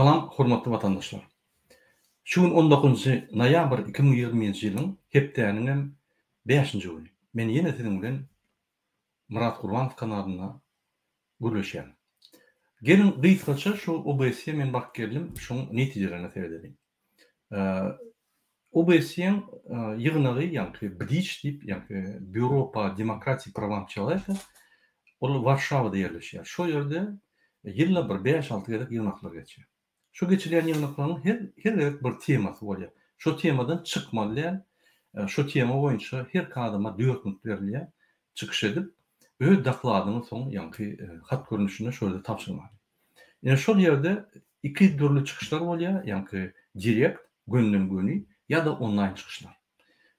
Salam hormatly watandaşlar. Şu gün on dokuzynjy noýabr 2021-nji ýylyň hepdäniňem bäşinji güni. Men ýene siziň bilen Myrat Gurbanow kanalynda gürleşýän. Geliň gysgaça şu OBSE men baryp geldim şoň netijelerine seredeliň. OBSE-iň ýygnagy ýaňky BDIÇ diýip ýaňky Býuro po demokratiýa i prawam çeloweka ol Warşawada ýerleşýär. Şo ýerde ýylda bir bäş-alty gezek ýygnaklar geçýär. Şo geçilýän ýygnaklaryň her her gezek bir temasy bolýar. Şo temadan çykmaly däl. Şo tema boýunça herki adama dört minut berilýär çykyş edip öz dokladyňy soň ýaňky hat görnüşinde şo ýerde tabşyrmaly. Ine şol ýerde iki dürli çykyşlar bolýar, ýaňky direkt, gönden-göni, ýa-da onlaýn çykyşlar.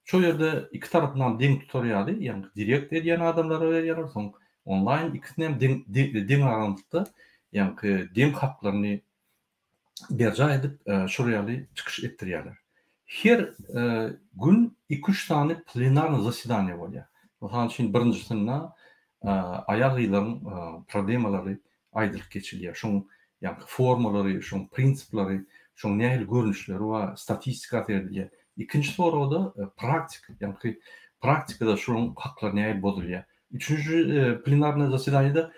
Şol ýerde iki tarapynam deň tutar ýaly, ýaňky direkt edýän adamlara berýärler, soň onlaýn ikisini hem deň deňagramlykda, ýaňky deň haklaryny berjaý edip, şol ýaly çykyş etdirýärler. Her gün iki-üç sany plenarnyý zasedaniýa bolýar. Mysal üçin, birinjisinde aýal-gyzlaryň problemalary aýdylyp geçilýär. Şoň ýaňky formalary, şoň prinsipleri, şoň nähili görnüşleri bar, statistika seredilýär. Ikinji soragda praktik, ýaňky praktikada şolaryň haklary nähili bozulýar. Üçünji plenarnyý zasedaniýada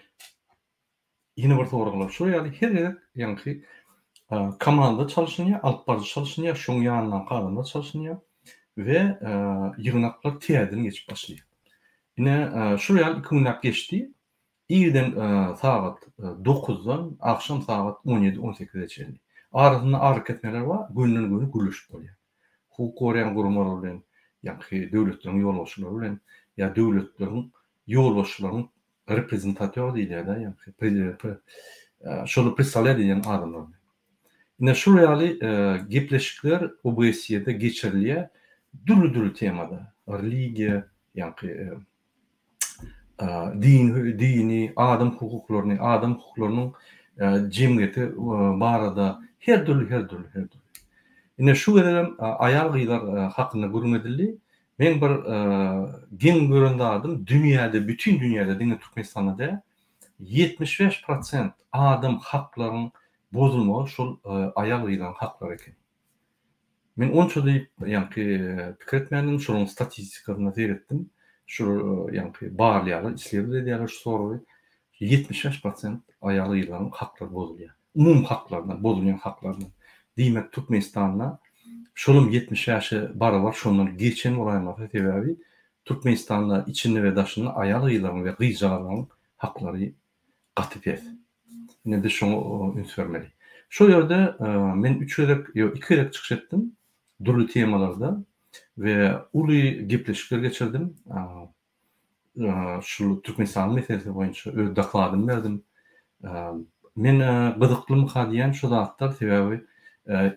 ýene bir soraglar. Şol ýaly her gezek ýaňky komanda çalşynýar, alyp baryjy çalşynýar, şoň ýanyndaky adamlar çalşynýar we ýygnaklar täzeden geçip başlaýar. Ine, şol ýaly iki günläp geçdi. Irden sagat dokuzdan agşam sagat on ýedi, on sekize çenli. Arasynda arakesmeler bar, gönden-göni gürleşip bolýar. Hukuk goraýan guramalar bilen, ýaňky döwletleriň ýolbaşçylary bilen ýa döwletleriň ýolbaşçylarynyň reprezentatýor diýilýär-dä, ýaňky şol predstawlýat edýän adamlar bilen. Ine şul ýaly gepleşikler OBSE-de geçirilýär dürli-dürli temada, religiýa, ýaňky din dini, adam hukuklaryny, adam hukuklarynyň jemgyýeti barada her dürli, her dürli, her dürli. Ine şu gezegem aýal-gyzlar hakynda gürrüň edildi. Meň bir geň gören zadym dünýäde, bütin dünýäde diňe Türkmenistanda däl, 75 prosent adam haklaryň bozulmagy şol aýal-gyzlaryň haklary eken. Men onça diýip, ýaňky pikir etmändim, şolaryň statistikasyna seretdim. Şu ýaňky barlaýarlar, isledowat edýärler şu soragy. 75 prosent aýal-gyzlaryň haklary bozulýar. Umumy haklardan, bozulýan haklardan. Diýmek, Türkmenistanda şolam 75-e barabar şondan geçen bolaýmasa, sebäbi Türkmenistanda içinde we daşynda aýal-gyzlaryň we gyzjagazlaryň haklary gaty pes. Ine biz şoňa üns bermeli. Şol ýerde men üç gezek, ýok iki gezek çykyş etdim dürli temalarda we uly gepleşikler geçirdim. Şu Türkmenistanyň meselesi boýunça öz dokladymy berdim. Men gyzyklymyka diýýän şu zatlar, sebäbi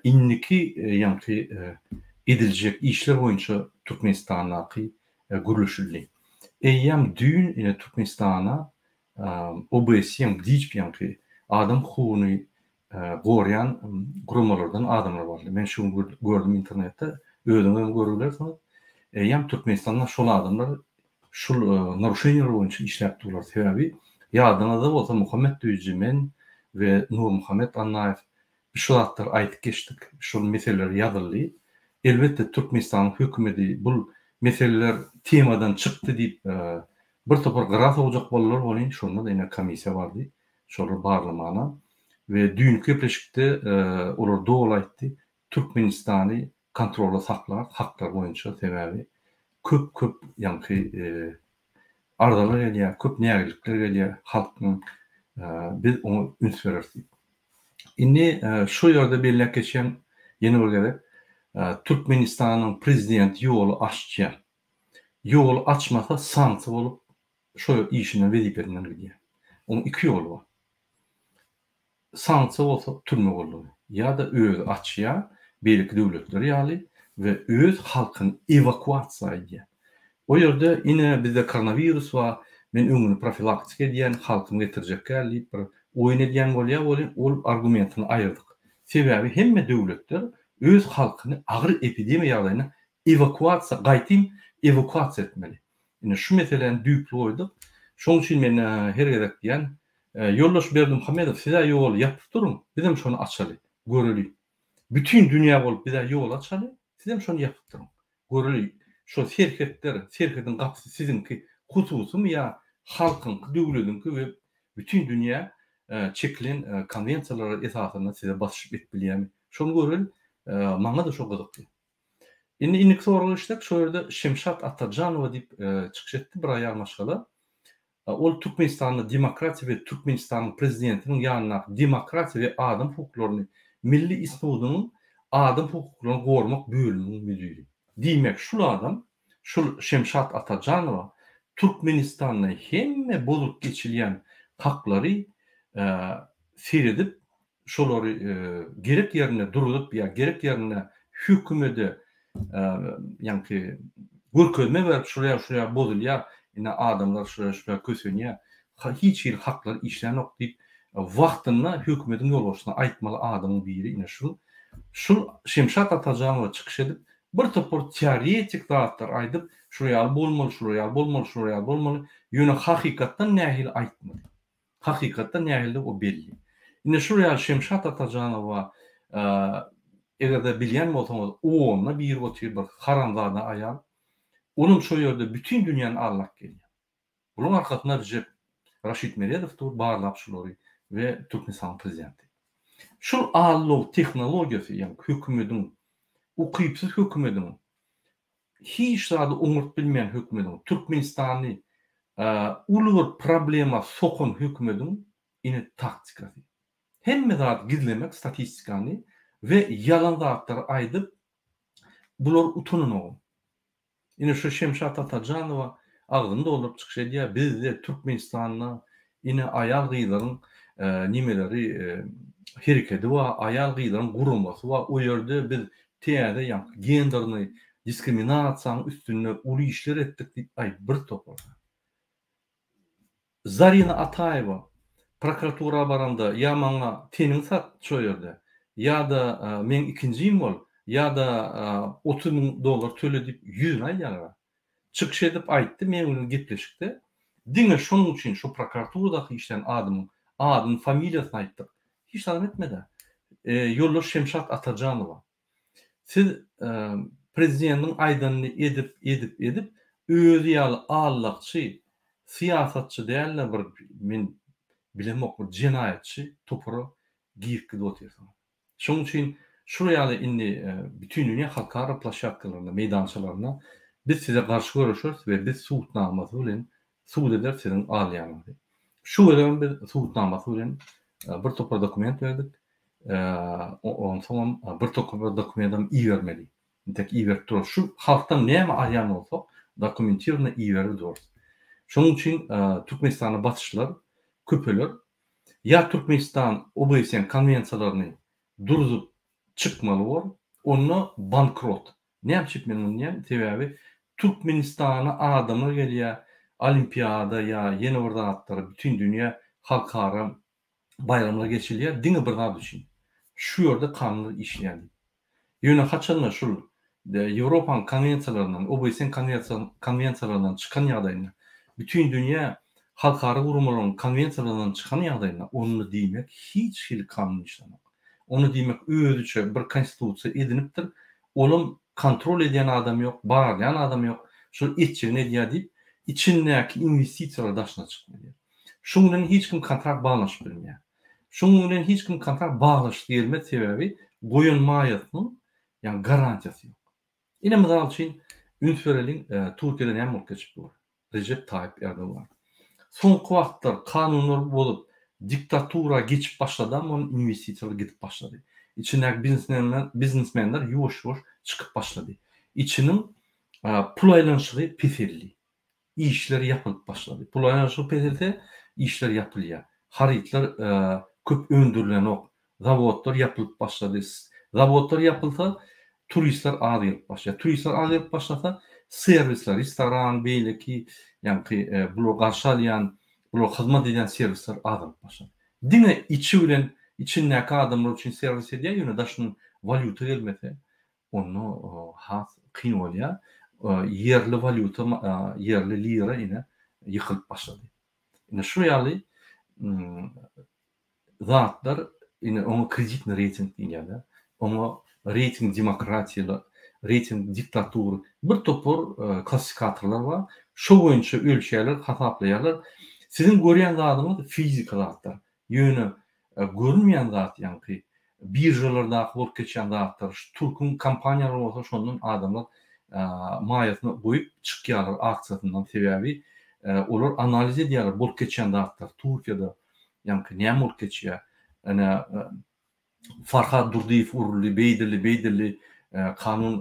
indiki ýaňky ediljek işler boýunça Türkmenistandaky gürleşildi. Eýýäm düýn ine Türkmenistana OBSE-iň, DIÇP-ýaňky adam hukugyny goraýan guramalardan adamlar bardy. Men şu gün gördüm internetde, özüňiz hem görüp bilersiňiz. Eýýäm Türkmenistanda şol adamlar şul naruşeniýalar boýunça işläp durlar. Sebäbi ýadyňyzda bolsa Muhammet Düýji, men we Nurmuhammet Annaýew biz şu zatlary aýdyp geçdik. Şol meseleler ýazyldy. Elbetde Türkmenistanyň hökümedi bul meseleler temadan çykdy diýip Bir topar gyra sowjak boldular welin, şonda-da ine komissiýa bardy, şolar barlamana we düýnki gepleşikde olar doly aýtdy, Türkmenistany kontrolda saklar haklar boýunça, sebäbi köp-köp ýaňky arzalar gelýär, köp nägilelikler gelýär halkyň, biz oňa üns bereris diýip. Indi şu ýerde belläp geçýän ýene bir gezek, Türkmenistanyň prezidenti ýoly açýar. Ýoly açmasa sanksiýa bolup şo işinden wezipesinden gidýär. Oň iki ýoly bar. Sanksiýa bolsa türme goldawy. Ýa-da özi açýar beýleki döwletler ýaly we öz halkyny ewakuasiýa edýär. O ýerde ine bizde koronawirus bar, men öňüni profilaktika edýän, halkymy getirjek däl diýip bir oýun edýän bolýar welin ol argumentini aýyrdyk. Sebäbi hemme döwletler öz halkyny agyr epidemiýa ýagdaýynda Ewakuasiýa, gaýtym ewakuasiýa etmeli. Ine şu meseläni düýpli goýduk. Şoň üçin men her gezek diýýän, Ýoldaş Berdimuhamedow siz-ä ýoly ýapyp duruň, bizem şony açaly. Göreli. Bütin dünýä bolup bizä ýol açaly, sizem şony ýapyp duruň. Göreli, şo serhetler, serhediň gapysy siziňki hususymy ýa halkyňky, döwlediňki we bütin dünýä çekilen konwensiýalara esasynda size basyş edip bilýärmi? Şony göreli, maňa-da şo gyzykly. Indi indiki soraga geçsek, şo ýerde Şemşat Atajanowa diýip çykyş etdi bir aýal maşgala. Ol Türkmenistanda demokratiýa we Türkmenistanyň Prezidentiniň ýanyndaky Demokratiýa we adam hukuklaryny milli institutynyň adam hukuklaryny goramak bölüminiň müdiri. Diýmek, şul adam, şul Şemşat Atajanowa Türkmenistanda hemme bozulyp geçilýän haklary seredip, şolary gerek ýerinde duruzyp ýa gerek ýerinde hökümede ýaňky görkezme berip şular şular bozulýar, ine adamlar şular şular kösenýär, hiç hili haklar işlänok diýip wagtynda hökümediň ýolbaşçysyna aýtmaly adamyň biri ine şul. Şul Şemşat Atajanowa çykyş edip bir topar teoretik zatlar aýdyp şular ýaly bolmaly, şular ýaly bolmaly, şular ýaly bolmaly, ýöne hakykatdan nähili aýtmady. Hakykatda nähilidigi o belli. Indi şul ýaly Şemşat Atajanowa eger-de bilýän bolsaňyz onda biri otyr bir haramzada aýal. Olam şo ýerde bütin dünýäni aldap gelýär. Bulaň arkasynda Rejep Raşid Meredow dur barlap şulary we Türkmenistanyň prezidenti. Şul aldaw tehnologiýasy ýagny hökümediň ukypsyz hökümediň hiç zady oňaryp bilmeýän hökümediň, Türkmenistany uly bir problema sokan hökümediň ine taktikasy. Hemme zady gizlemek statistikany we ýalan zatlary aýdyp bular utananogam. Ine şu Şemşat Atajanowa agzyny dolduryp çykyş edýär, bizde Türkmenistanda ine aýal gyzlaryň nimeleri herekedi bar, aýal gyzlaryň guramasy bar, o ýerde biz täze ýaňky gendernyý diskriminasiýanyň üstünde uly işler etdik diýip aý bir topar. Zarina Ataýewa prokuratura baranda ýa maňa teniňi sat şo ýerde, ýa-da meň ikinjim bol, ýa-da 30 müň dollar töle diýip ýüzüne aýdýarlar. Çykyş edip aýtdy meň bilen gepleşikde diňe şonuň üçin şo prokuraturadaky işlän adamyň adyny familiýasyny aýtdyk. Hiç zadam etmedä. Ýoldaş Şemşat Atajanowa siz prezidentiň aýdanyny edip edip edip özi ýaly allakçy syýasatçy dälde bir men bilemok bir jenaýatçy topara girip gidip otyrsyňyz. Şonuň üçin şular ýaly indi bütindünýä halkara ploşadkalarynda, meýdançalarynda biz size garşy göreşeris we biz subutnamasy bilen sud ederis siziň alýanyňyzy. Şu gezegem biz subutnamasy bilen bir topar dokument berdik. Onsoňam bir topar dokumentam ibermeli. Entek iberip durarys. Şu halkdan näme alýan bolsak, dokumentirowno iberip durarys. Şonuň üçin Türkmenistana basyşlar köpeler. Ýa Türkmenistan OBSE-niň konwensiýalaryny durzup çykmaly bor, onda bankrot. Näme üçin men muny diýýän? Sebäbi Türkmenistana adamlar gelýär, olimpiada ýa ýene bir zatlar, bütin dünýä halkara baýramlar geçirilýär diňe bir zat üçin, şu ýerde kanunlar işleýär diýip. Ýöne haçanda şul Ýewropanyň konwensiýalaryndan, OBSE-niň konwensiýalaryndan çykan ýagdaýynda, bütin dünýä halkara guramalaryň konwensiýalaryndan çykan ýagdaýynda, onda diýmek hiç hili kanun işlänok. Onda diýmek özüçe bir konstitusiýa edinipdir, olam kontrol edýän adam ýok, barlaýan adam ýok, şol etjegini edýär diýip, içindäki inwestisiýalar daşyna çykmaýar. Şuň bilen hiç kim kontrakt baglaşyp bilmeýär. Şuň bilen hiç kim kontrakt baglaşysy gelmez sebäbi goýan maýasynyň ýagny garantiýasy ýok. Ine mysal üçin üns bereliň Türkiýede näme bolup geçip dur. Rejep Taýyp Erdogan. Soňky wagtlar kanunlary bozup diktatura geçip başladam onuň inwestisiýalar gidip başlady. Içindäki biznesmenler biznesmenler ýuwaş ýuwaş çykyp başlady. Içiniň pul aýlanyşygy peseldi. Işler ýapylyp başlady. Pul aýlanyşygy peselse, işler ýapylýar. Harytlar köp öndürilenok. Zawodlar ýapylyp başlady. Zawodlar ýapylsa, turistler az gelip başlaýar. Turistler az gelip başlasa, serwisler, restoran, beýleki, ýaňky bular garşy alýan, bulara hyzmat edýän serwisler azalyp başlady. Diňe içi bilen, içindäki adamlar üçin serwis edýär, ýöne daşyndan walýuta gelmese, onda has kyn bolýar. Ýerli walýuta, ýerli lira ine ýykylyp başlady. Ine şu ýaly zatlar. Ine oňa kreditni reýting diýilýär-de. Oňa reýting demokratiýaly, reýting diktatura, bir topar klassifikatorlar bar. Şo boýunça ölçeýärler, hasaplaýarlar. Siziň görýän zadyňyz fiziki zatlar. Ýöne görünmeýän zat ýaňky biržalardaky bolup geçýän zatlar, şu türküň kompaniýalary bolsa şondan adamlar maýasyny goýup çykýarlar aksiýasyndan sebäbi olar analiz edýärler bolup geçýän zatlar Türkiýede ýaňky näme bolup geçýär ine Farhad Durdyýew uruldy beýdildi beýdildi kanun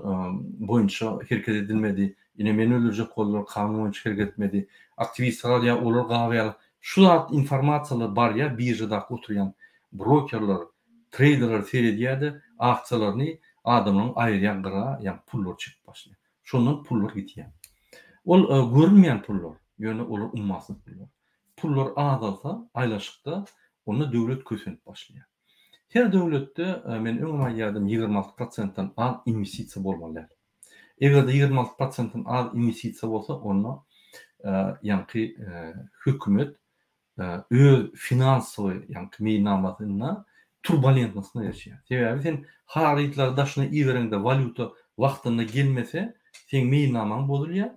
boýunça hereket edilmedi ine meni öldürjek boldular kanun boýunça hereket etmedi aktiwistler alýar olar gabaýarlar şu zat informasiýalar barýar biržadaky oturýan brokerler treýderler seredýär-de aksiýalaryny adamlaryň aýyrýar gyra ýa pullar çekip başlaýar şondan pullar gidýär ol görünmeýän pullar ýöne olar ummasyz pullar Pullar azalsa aýlanşykda onda döwlet kösenip başlaýar. Her döwletde men öňem aýdýardym 26 prosentden az inwestisiýa bolmaly däl. Eger-de 26 prosentden az inwestisiýa bolsa onda ýaňky hökümet öz finansowy ýaňky meýilnamasynda turbulentnostyna geçýär. Sebäbi sen harytlary daşyna ibereňde walýuta wagtynda gelmese seň meýilnamaň bozulýar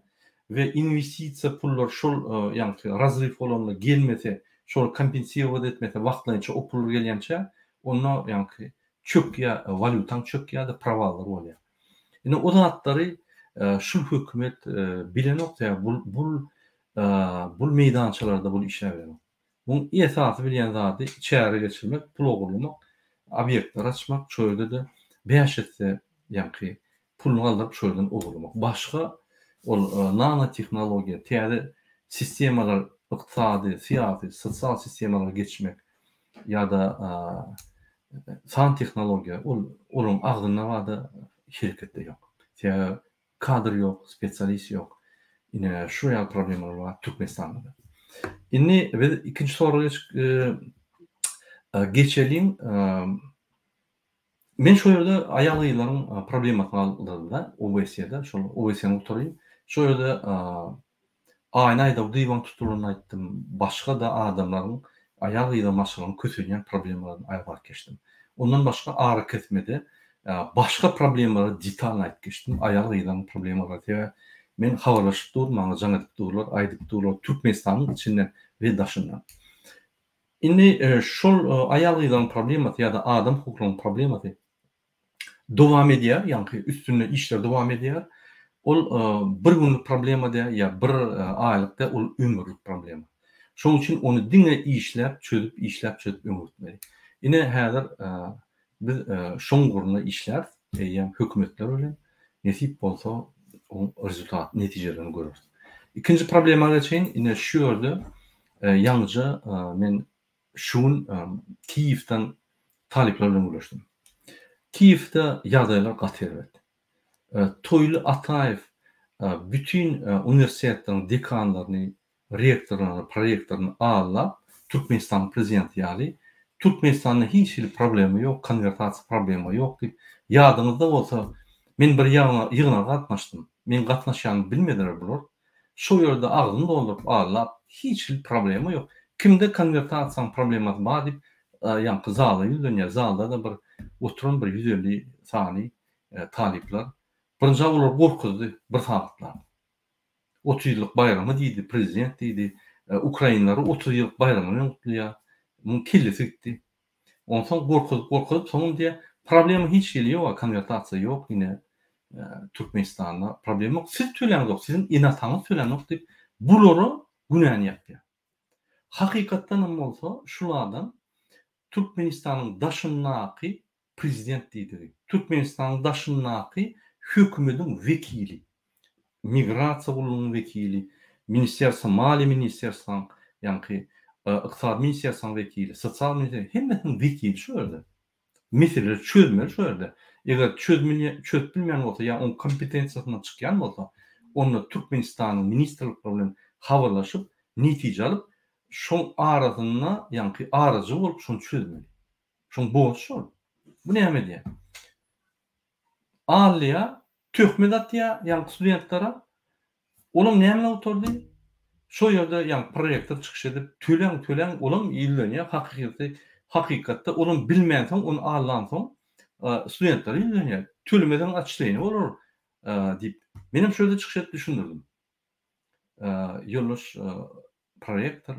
we inwestisiýa pullar şol ýaňky razryw bolanda gelmese, şol kompensirowat etmese wagtlaýynça o pullar gelýänçä, onda ýaňky çökýär, walýutaň çökýär-de prowallar bolýar. Indi o zatlary şul hökümet bilenok, sebäbi bul bul bul meýdançalarda bul işläbilenok. Muň esasy bilýän zady çäre geçirmek, pul ogurlamak, obýektler açmak, şo ýerde-de bäş esse ýaňky puluny galdyryp şo ýerden ogurlamak. Başga ol nanotehnologiýa, täze sistemalar, ykdysady, syýasy, sosial sistemalara geçmek ýa-da san tehnologiýa ol olaryň agzynda barda hereketde ýok. Sebäbi Kadr ýok, spesialist ýok. Ine şu ýaly problemalar bar Türkmenistanda-da. Indi biz ikinji soraga geçeliň. Men şu ýerde aýal-gyzlaryň problemasyny galdyrdy-da, OBSE-de, şol OBSE-ni gutaraýyn. Şu ýerde Aýna Aýdogdyýewaň tutulanyny aýtdym, başga-da adamlaryň, aýal-gyzlaryň, maşgalanyň kösenýän problemalaryny aýgap geçdim. Ondan başga arakesmede başga problemalary detalny aýdyp geçdim, aýal-gyzlaryň problemalary. Sebäbi men habarlaşyp dur, maňa jaň edip durlar, aýdyp durlar Türkmenistanyň içinden we daşyndan. Indi şol aýal-gyzlaryň problemasy ýa-da adam hukuklarynyň problemasy dowam edýär, ýaňky üstünde işler dowam edýär. Ol bir günlük problema däl ýa bir aýlyk däl, ol ömürlik problema. Şonuň üçin ony diňe işläp, çözüp, işläp, çözüp öňe gitmeli. Ine häzir biz şoň ugrunda işläris, eýýäm hökümetler bilen, nesip bolsa oň rezultat, netijelerini göreris. Ikinji problema geçeýin, ine şu ýerde ýaňyja men Şu gün Kiýewden talyplar bilen gürleşdim. Kiýewde ýagdaýlar gaty erbet. Toýly Ataýew bütin uniwersitetleriň dekanlaryny, rektorlaryny, prorektoryny aldap, Türkmenistanyň prezidenti ýaly, Türkmenistanda hiç hili problema ýok, konwertasiýa problema ýok diýip, ýadyňyzda bolsa, men bir ýygnaga gatnaşdym. Meň gatnaşýanymy bilmediler bular. Şo ýerde agzyny dolduryp aldap, hiç hili problema ýok. Kimde konwertasiýaň problemasy bar diýip, ýaňky zala ýüzlenýär. Zalda-da bir oturan bir 150 sany talyplar. Birinji olary gorkuzdy bir sagatlap. 30 ýyllyk baýramy diýdi, prezident diýdi. Ukrainlary 30 ýyllyk baýramy bilen gutlaýar. Muň kellesi gitdi. Onsoň gorkuzyp gorkuzyp soňam diýýär, problema hiç hili ýok, konwertasiýa ýok ine Türkmenistanda problema ýok, siz töläňzok, siziň ene-ataňyz tölänok diýip bulara günäni ýapýar. Hakykatdan hem bolsa şul adam Türkmenistanyň daşyndaky prezident diýdigi, Türkmenistanyň daşyndaky hökümediň wekili. Migrasiýa gullugynyň wekili, ministerstwo, maliýe ministerstwoň, ýaňky ykdysady ministerstwoň wekili, sosial ministr, hemmesiniň wekili şu ýerde. Meseleleri çözmeli şu ýerde. Eger çözmeli, çözüp bilmeýän bolsa ýa oň kompetensiýasyndan çykýan bolsa, onda Türkmenistanyň ministrlikleri bilen habarlaşyp, netije alyp, şoň arasynda ýaňky arajy bolup şony çözmeli. Şoň borjy şol. Bu näme edýär? Alýar, töhmet atýar ýaňky studentlere. Olam näme bilen gutardy? Şo ýerde ýaňky prorektor çykyş edip, töläň, töläň, olam ýüzlenýär, hakykaty. Hakykatda olam bilmänsoň, ony aldansoň studentlere ýüzlenýär. Tölemeseň otçisleniýe bolar diýip. Menem şu ýerde çykyş edip düşündirdim. Ýoldaş prorektor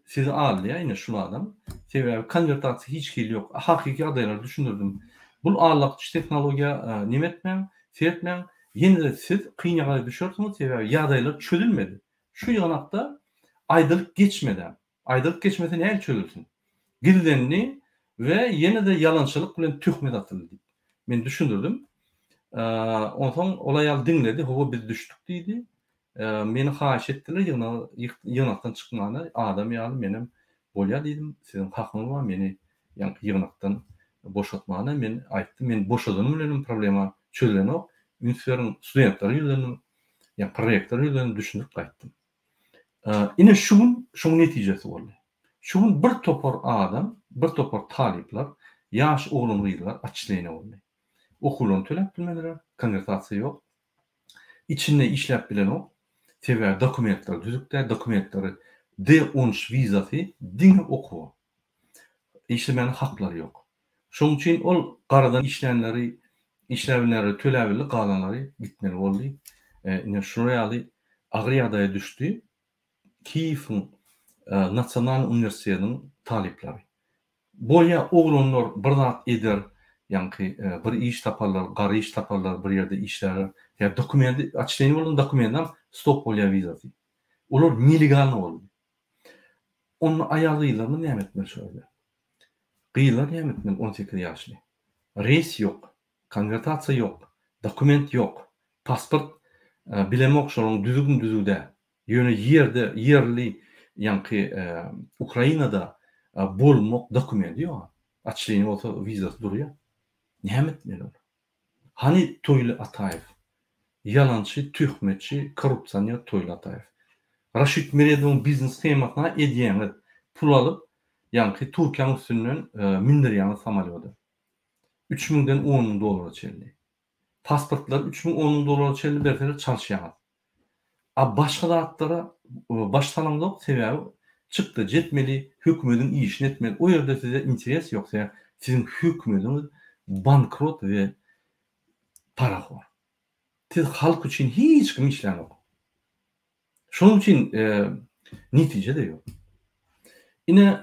sizi aldaýar ine şul adam. Sebäbi konwertasiýa hiç hili ýok. Hakyky ýagdaýlary düşündirdim. Bul aldakyç tehnologiýa neme etmäň, seretmäň. Ýene-de siz kyn ýagdaýa düşersiňiz, sebäbi ýagdaýlar çözülmedi. Şu ýygnakda aýdylyp geçmedem. Aýdylyp geçmese nähili çözülsin? Gizlendi we ýene-de ýalançylyk bilen töhmet atyldy diýip. Men düşündirdim. Onsoň ol aýal diňledi, hawa biz düşdük diýdi. Meni haýyş etdiler ýygnakdan çykmana, adam ýaly menem bolýa diýdim, siziň hakyňyz bar meni ýaňky ýygnakdan boşatmana, men aýtdym, men boşadanym bilenem problema çözülenok, üns beriň, studentlere ýüzlendim, ýa prorektora ýüzlendim, düşündirip gaýtdym. Ine şu gün şoň netijesi boldy. Şu gün bir topar adam, bir topar talyplar, ýaş oglan-gyzlar otçisleniýe boldy. Okuwlaryny töläp bilmediler, konwertasiýa ýok. Içinde işläp bilenok. Sebäbi dokumentleri düzük däl, dokumentleri D 13 wizasy diňe okuwa. Işlemäne haklary ýok. Şonuň üçin ol garadan işlänleri, işläbilýänleri töläbildi, galanlary gitmeli boldy. Ine şular ýaly agyr ýagdaýa düşdi Kiýewiň Nasional uniwersitetiniň talyplary. Bolýa oglanlar bir zat eder, ýaňky bir iş taparlar, gara iş taparlar, bir ýerde işlärler. Ýa dokumendi, otçisleniýe bolan dokumendam stop bolýa wizasy. Olar nelegalny boldy. Onda aýal-gyzlarymyz näme etmeli şo ýerde? Gyzlar näme etmeli 18 ýaşly? Reýs ýok, konwertasiýa ýok, dokument ýok, pasport bilemok şolaryň düzügmi düzüg däl. Ýöne ýerde ýerli ýaňky Ukrainada bolmak dokumenti ýok. Otçisleniýe bolsa wizasy durýar. Näme etmeli olar? Hany Toýly Ataýew? Ýalançy, töhmetçi, korrupsioner Toýly Ataýew. Raşid Meredowyň biznes shemasyna edýäňiz. Pul alyp, ýaňky Türkiýäň üstünden mindirýäňiz samolýoda. Üç müňden on müň dollara çenli. Pasportlary üç müň on müň dollara çenli berseler çalyşýaňyz. A başga zatlara baş salaňzok sebäbi çykdajy etmeli, hökümediň işini etmeli. O ýerde size interes ýok sebäbi siziň hökümediňiz bankrot we parahor. Siz halk üçin hiç kim işlänok. Şonuň üçin netije-de ýok. Ine,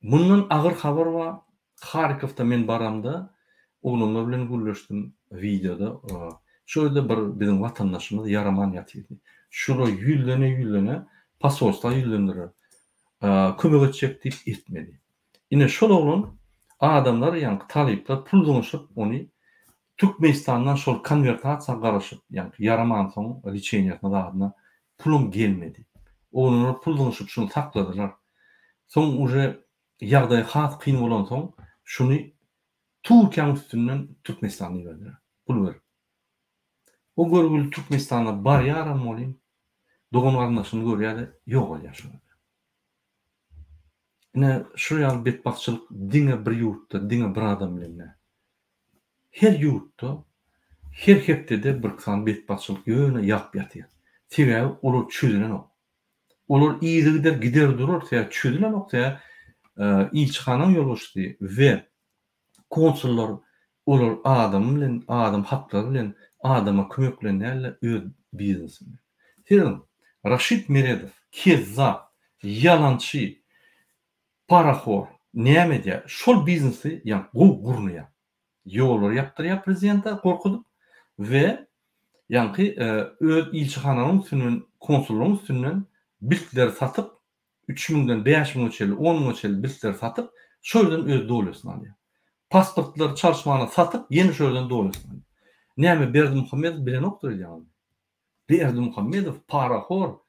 mundan agyr habar bar. Harkowda men baramda oglanlar bilen gürleşdim wideoda. Şo ýerde bir biziň watandaşymyz ýaraman ýatyrdy. Şular ýüzlene-ýüzlene posolstwa ýüzlendiler. Kömek etjek diýip etmedi. Ine şol oglan adamlar ýaňky talyplar pul zyňyşyp ony Türkmenistandan şol konwertasiýa garaşyp ýaňky ýaramansoň liçeniýasyna zadyna pulam gelmedi. Oglanlar pul zyňyşyp şuny sakladylar. Soň uje ýagdaý has kyn bolansoň şuny Türkiýäň üstünden Türkmenistana iberdiler. Pul berip. O görgüli Türkmenistana barýaram welin dogan garyndaşyny görýär-de ýogalýar şol ýerde. Ine şu ýaly betbagtçylyk diňe bir ýurtda, diňe bir adam bilen däl. Her ýurtda her hepdede bir sany betbagtçylyk ýöne ýagyp ýatyr. Sebäbi olar çözülenok. Olar yzygider gider durar, sebäbi çözülenok, sebäbi ilçihanaň ýolbaşçysy we konsullar olar adam bilen, adam haklary bilen, adama kömek bilen däl-de öz biznesi bilen. Serediň, Raşid Meredow kezzap, ýalançy, Parahor näme edýär? Şol biznesi ýa gowy gurnaýar. Ýollary ýapdyrýar prezidente gorkuzyp we ýaňky öz ilçihananyň üstünden, konsullygyň üstünden biltleri satyp, üç müňden bäş müňe çenli, on müňe çenli biltleri satyp, şo ýerden öz dolýasyny alýar. Pasportlary çalyşmana satyp, ýene şo ýerden dolýasyny alýar. Näme Berdimuhamedow bilenokdyr öýdýäňizmi? Berdimuhamedow parahor,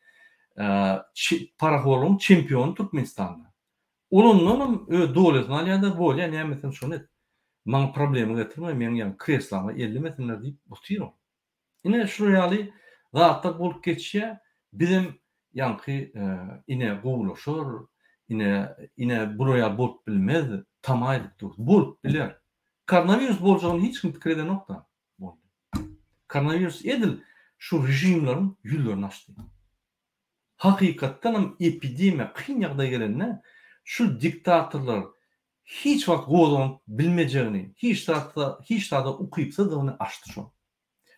parahorlygyň çempiony Türkmenistanda. Ol ondanam öz dolýasyny alýada, bolýa näme etseň şony et. Maňa problema getirme, meň ýaňy kreslama ellemesinler diýip otyr ol. Ine şular ýaly zatlar bolup geçýär. Bizem ýaňky ine gowulaşar, ine ine bular ýaly bolup bilmez, tama edip durus. Bolup biler. Koronawirus boljagyny hiç kim pikir edenokda. Boldy. Koronawirus edil şu režimleriň ýüzlerini açdy. Hakykatdanam epidemiýa kyn ýagdaý gelende. Şu diktatorlar hiç wagt gozganyp bilmejegini, hiç zatda, hiç zada ukypsyzdygyny açdy şol.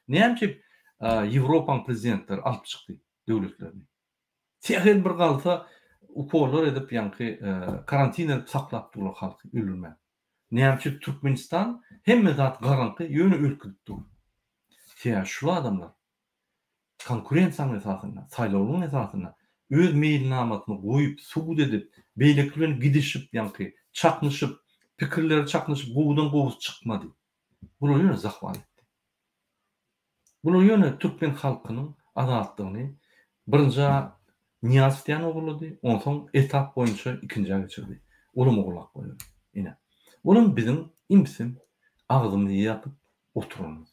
Näme üçin Ýewropanyň prezidentleri alyp çykdy döwletlerini? Sähel bir galsa ukollar edip ýaňky karantin edip saklap durlar halky öldürmän. Näme üçin Türkmenistan hemme zat garaňky ýöne ölüp gidip dur. Sebäbi şul adamlar konkurensiýanyň esasynda, saýlawlaryň esasynda öz meýilnamasyny goýup, subut edip, beýleki bilen gidişip ýaňky çaknyşyp, pikirleri çaknyşyp gowudan gowusy çykmady. Bular ýöne zahwat etdi. Bular ýöne türkmen halkynyň azatlygyny birinjä Nyýazow diýen ogurlady, onsoň etap boýunça ikinjä geçirdi. Olam ogurlap goýberdi. Ine. Olam biziň imsim agzymyzy ýapyp oturanymyz.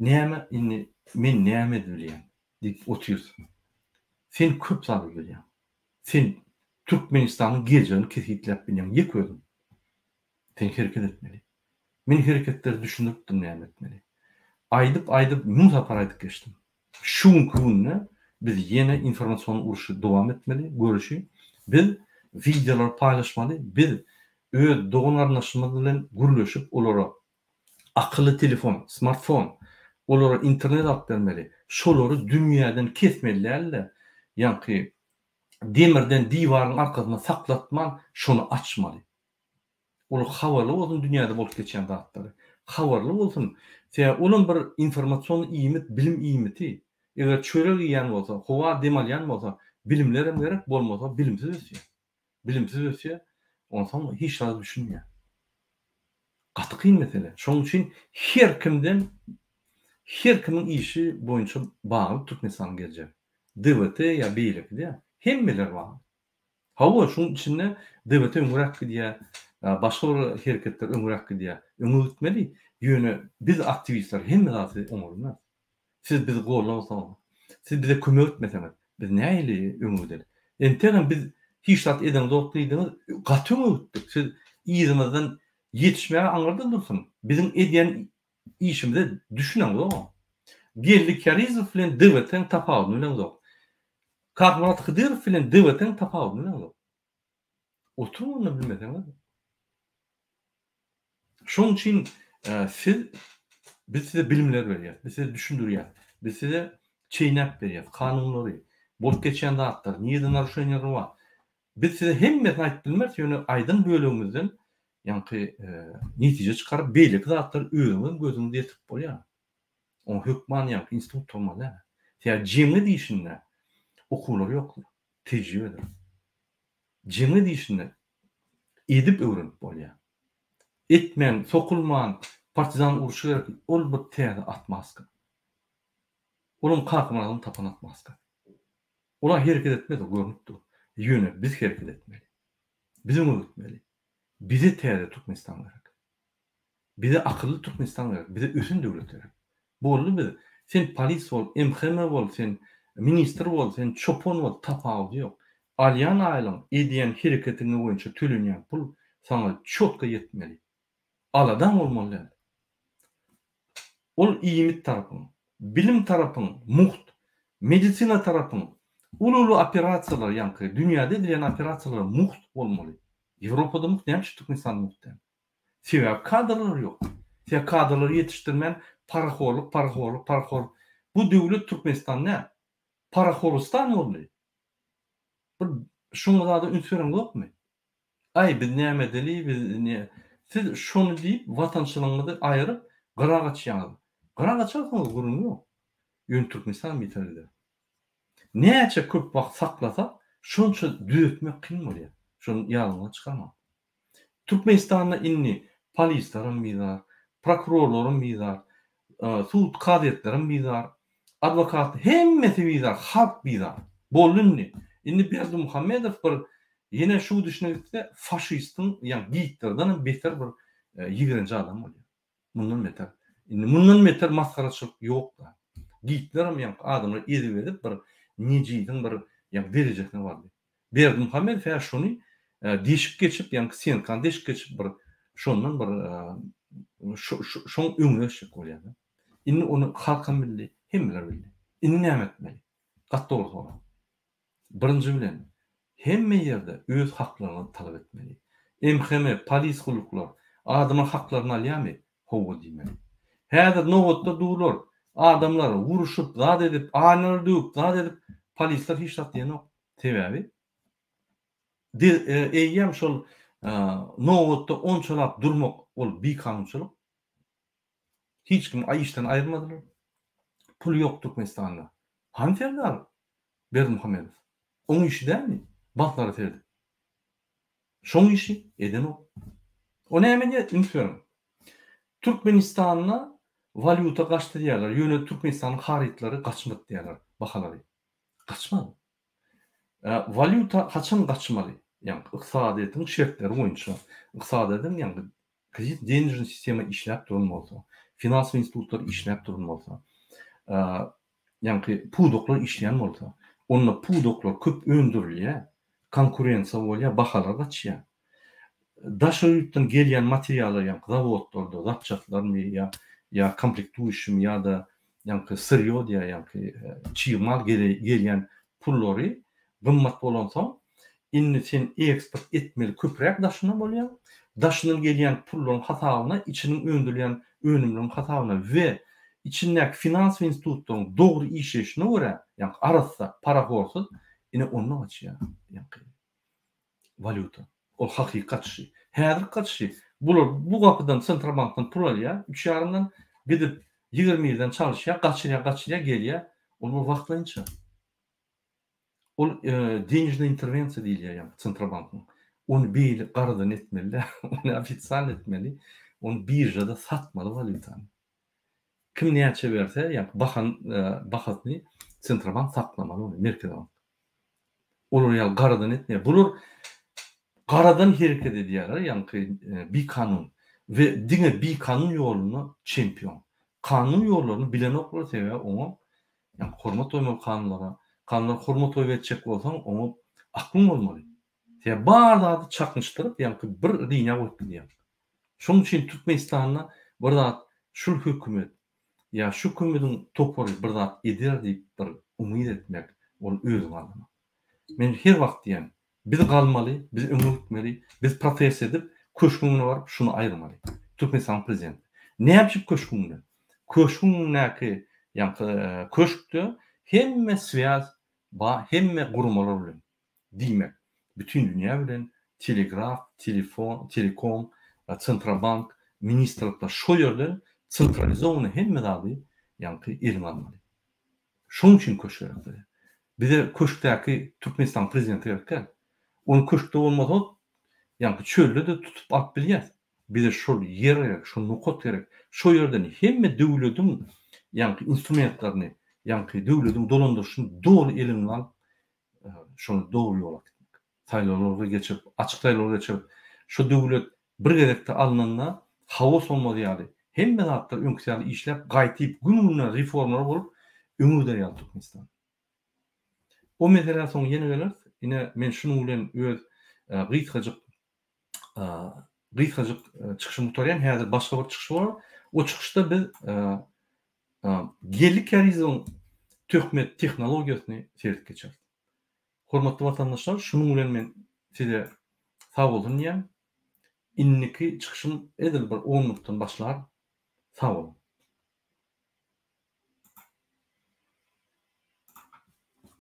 Näme indi men näme edibilýän diýip otyrsyň. Sen köp zat edibilýäň. Sen Türkmenistanyň geljegini kesgitläp bilýäň ýeke özüň. Sen hereket etmeli. Men hereketleri düşündiripdim näme etmeli. Aýdyp aýdyp müň sapar aýdyp geçdim. Şu günki günde biz ýene informasion urşy dowam etmeli, göreşi. Biz wideolary paýlaşmaly, biz öz dogan garyndaşymyz bilen gürleşip olara akylly telefon, smartfon, olara internet alyp bermeli. Şolary dünýäden kesmeli däl-de, ýaňky demirden diwaryň arkasynda saklatman şony açmaly. Ol habarly bolsun dünýäde bolup geçýän zatlary. Habarly bolsun. Sebäbi olam bir informasion iýmit, bilim iýmiti. Eger çörek iýýän bolsa, howa dem alýan bolsa, bilimlerem gerek, bolmasa bilimsiz ösýär. Bilimsiz ösýär, onsoň hiç zada düşünmeýär. Gaty kyn mesele. Şonuň üçin her kimden, her kimiň işi boýunça bagly Türkmenistanyň geljegi. DWT ýa beýleki däl. Hemmeler bagly. Hawa, şuň içinde DWT öňräk gidýär, başga bir hereketler öňräk gidýär. Öňe gitmeli. Ýöne biz aktiwistler hemme zady oňarylmaz. Siz bizi gollamasaňyz, siz bize kömek etmeseňiz, biz nähili öňe gideli? Entegem biz hiç zat edeňzok diýdiňiz, gaty öňe gitdik. Siz yzymyzdan ýetişmäge aňyrda dursun, biziň edýän işimize düşüneňzogam. Geldi Kärizow bilen DWT-niň tapawudyny bileňzok. Kakmyrat Hydyrow bilen DWT-niň tapawudyny bileňzok. Oturyň onda bilmeseňiz. Şonuň üçin siz biz size bilimler berýäs, biz size düşündirýäs, biz size çeýnäp berýäs kanunlary, bolup geçýän zatlary, nirede naruşeniýalar bar. Biz size hemmesini aýdyp bilmeris, ýöne aýdan bölegimizden ýaňky netije çykaryp, beýleki zatlary özüňiziň gözüňize ýetirip bolýar. Oňa hökman ýaňky institut bolmaly däl. Sebäbi jemgyýet işinde okuwlar ýokdur, tejribedir. Jemgyýet işinde edip öwrenip bolýar. Etmän, sokulman, partizan urşy gerek, ol bir täze otmaska. Olam Kakamyradyň tapan otmaskasy. Olar hereket etmez, o görnüp dur. Ýöne biz hereket etmeli. Biz öňe gitmeli. Bize täze Türkmenistan gerek. Bize akylly Türkmenistan gerek. Bize ösen döwlet gerek. Boldy biz. Sen polis bol, MHM bol, sen ministr bol, sen çopan bol, tapawudy ýok. Alýan aýlygyň, edýän hereketiňe boýunça tölenýän pul saňa çotga ýetmeli. Aladaň bolmaly däl. Ol iýmit tarapyň, bilim tarapyň mugt, medisina tarapyň, uly-uly operasiýalar ýaňky dünýäde edilýän operasiýalar mugt bolmaly. Ýewropada mugt, näme üçin Türkmenistanda mugt däl? Sebäbi kadrlar ýok. Sebäbi kadrlary ýetişdirmän parahorluk, parahorluk, parahorluk. Bu döwlet Türkmenistan däl. Parahorustan boldy. Bir şoňa zada üns bereňzokmy? Aý biz näme edeli biz ne siz şony diýip watançylygyňyzy aýyryp gyra gaçýaňyz. Gyra gaçarsyňyz gürrüň ýok. Ýöne Türkmenistan biter gider. Näçe köp wagt saklasak şonça düzetmek kyn bolýar. Şony ýadyňyzdan çykarmaň. Türkmenistanda indi polislaram bizar, prokurorlaram bizar, sud kazyýetlerem bizar, adwokat hemmesi bizar, halk bizar. Boldy indi. Indi Berdimuhamedow bir ýene şu gidişine gitse faşistiň ýa Gitlerden hem beter bir ýigrenji adam bolýar. Mundan beter. Indi mundan beter masgaraçylyk ýok-da. Gitlerem ýaňky adamlary ezip-ezip bir nejisiň bir ýaňky derejesine bardy. Berdimuhamedow hä şony deşip geçip, ýaňky senkany deşip geçip bir şondan bir şoň öňüne geçjek bolýar-da. Indi ony halkam bildi, hemmeler bildi. Indi näme etmeli? Gaty dogry sorag. Birinji bilen. Hemme ýerde öz haklaryňyzy talap etmeli. MHM, polis gulluklar adamyň haklaryny alýamy? Howwa diýmeli. Häzir nobatda durlar. Adamlar uruşyp, zat edip, aýnalary döwüp, zat edip, polisler hiç zat diýenok. Sebäbi eýýäm şol nobatda onçalap durmak ol bikanunçylyk. Hiç kimi işden aýyrmadylar. Pul ýok Türkmenistanda. Hany Serdar Berdimuhamedow? Oň işi dälmi? Banklara seredip. Şoň işi edenok. O näme edýär? Üns beriň. Türkmenistanda walýuta gaçdy diýýärler. Ýöne Türkmenistanyň harytlary gaçmady diýýärler, bahalary. Gaçmady. Walýuta haçan gaçmaly? Ýagny ykdysadyýetiň şertleri boýunça, ykdysadyýetiň ýagny kredit denежnyý sistema işläp duran bolsa, finansowy institutlar işläp duran bolsa, ýaňky pudaklar işleýän bolsa, onda pudaklar köp öndürilýär, konkurensiýa bolýar, bahalar gaçýar. Daşary ýurtdan gelýän materiallar ýaňky zawodlarda, zapçastlarmy ýa ýa komplektuýuşimi ýa-da ýaňky syrýo diýýär ýaňky çig mal gelýän pullary gymmat bolansoň, indi sen eksport etmeli köpräk daşyna bolýar. Daşyndan gelýän pullaryň hasabyna içiniň öndürilýän önümleriň hasabyna we içindäki finansowy institutlaryň dogry işleýşine görä, ýaňky arassa, parahorsyz, ine onda gaçýar ýaňky walýuta. Ol hakyky gaçyşy. Häzirki gaçyşy, bular bu gapydan Sentrobankdan pul alýar, üç ýarymdan, gidip 21-den çalyşýar, gaçyrýar, gaçyrýar, gelýär. Ol bir wagtlaýynça. Ol denежnyý interwensiýa diýilýär ýaňky Sentrobankyň. Ony beýle garadan etmeli däl, ony ofisial etmeli, ony biržada satmaly walýutany. Kim näçe berse, ýaňky bahan bahasyny Sentrobank saklamaly ony, Merkezi bank. Olar ýaly garadan etmeýär. Bular garadan hereket edýärler, ýaňky bikanun we diňe bikanun ýolunda çempion. Kanun ýollaryny bilenoklar, sebäbi oňa ýaňky hormat goýmaly kanunlara. Kanunlara hormat goýup etjek bolsaň, oňa aklyň bolmaly. Sebäbi bar zady çaknyşdyryp, ýaňky bir liniýa goýup gidýäň. Şonuň üçin Türkmenistanda bir zat şul hökümet ýa şu hökümediň topary bir zat eder diýip bir umyt etmek ol özüňi aldamak. Men her wagt diýýän biz galmaly, biz öňe gitmeli, biz protest edip köşgüň öňüne baryp şuny aýyrmaly. Türkmenistanyň prezidenti. Näme üçin köşgüň öňüne? Köşgüň öňündäki ýaňky köşkde hemme swýaz bar hemme guramalar bilen. Diýmek, bütin dünýä bilen telegraf, telefon, telekom, Sentrobank, ministrlikler şo ýerden sentralizowanyý hemme zady ýaňky eliňe almaly. Şoň üçin köşk gerek bize. Bize köşkdäki Türkmenistanyň prezidenti gerek däl. Ony köşkde bolmasa, ýaňky çölde-de tutup alyp bilýäs. Bize şol ýer gerek, şol nokat gerek. Şo ýerden hemme döwlediň ýaňky instrumentlerini, ýaňky döwlediň dolandyryşyny doly eliňe alyp, şony dogry ýola äkitmek. Saýlawlary geçirip, açyk saýlawlar geçirip, şu döwlet bir gezekde alnanda haos bolmaz ýaly, hemme zatlar öňküsi ýaly işläp, gaýtyp gün-günden reformlar bolup öňe gider ýaly Türkmenistan. O meselä soň ýene geleris. Ine, men şunuň bilen öz gysgajyk gysgajyk çykyşymy gutarýan. Häzir başga bir çykyş bolar. O çykyşda biz Geldi Kärizowyň töhmet tehnologiýasyny seredip geçeris. Hormatly watandaşlar, şunuň bilen men size sag bolsun diýýän. Indiki çykyşym edil bir on minutdan başlar. Sag boluň.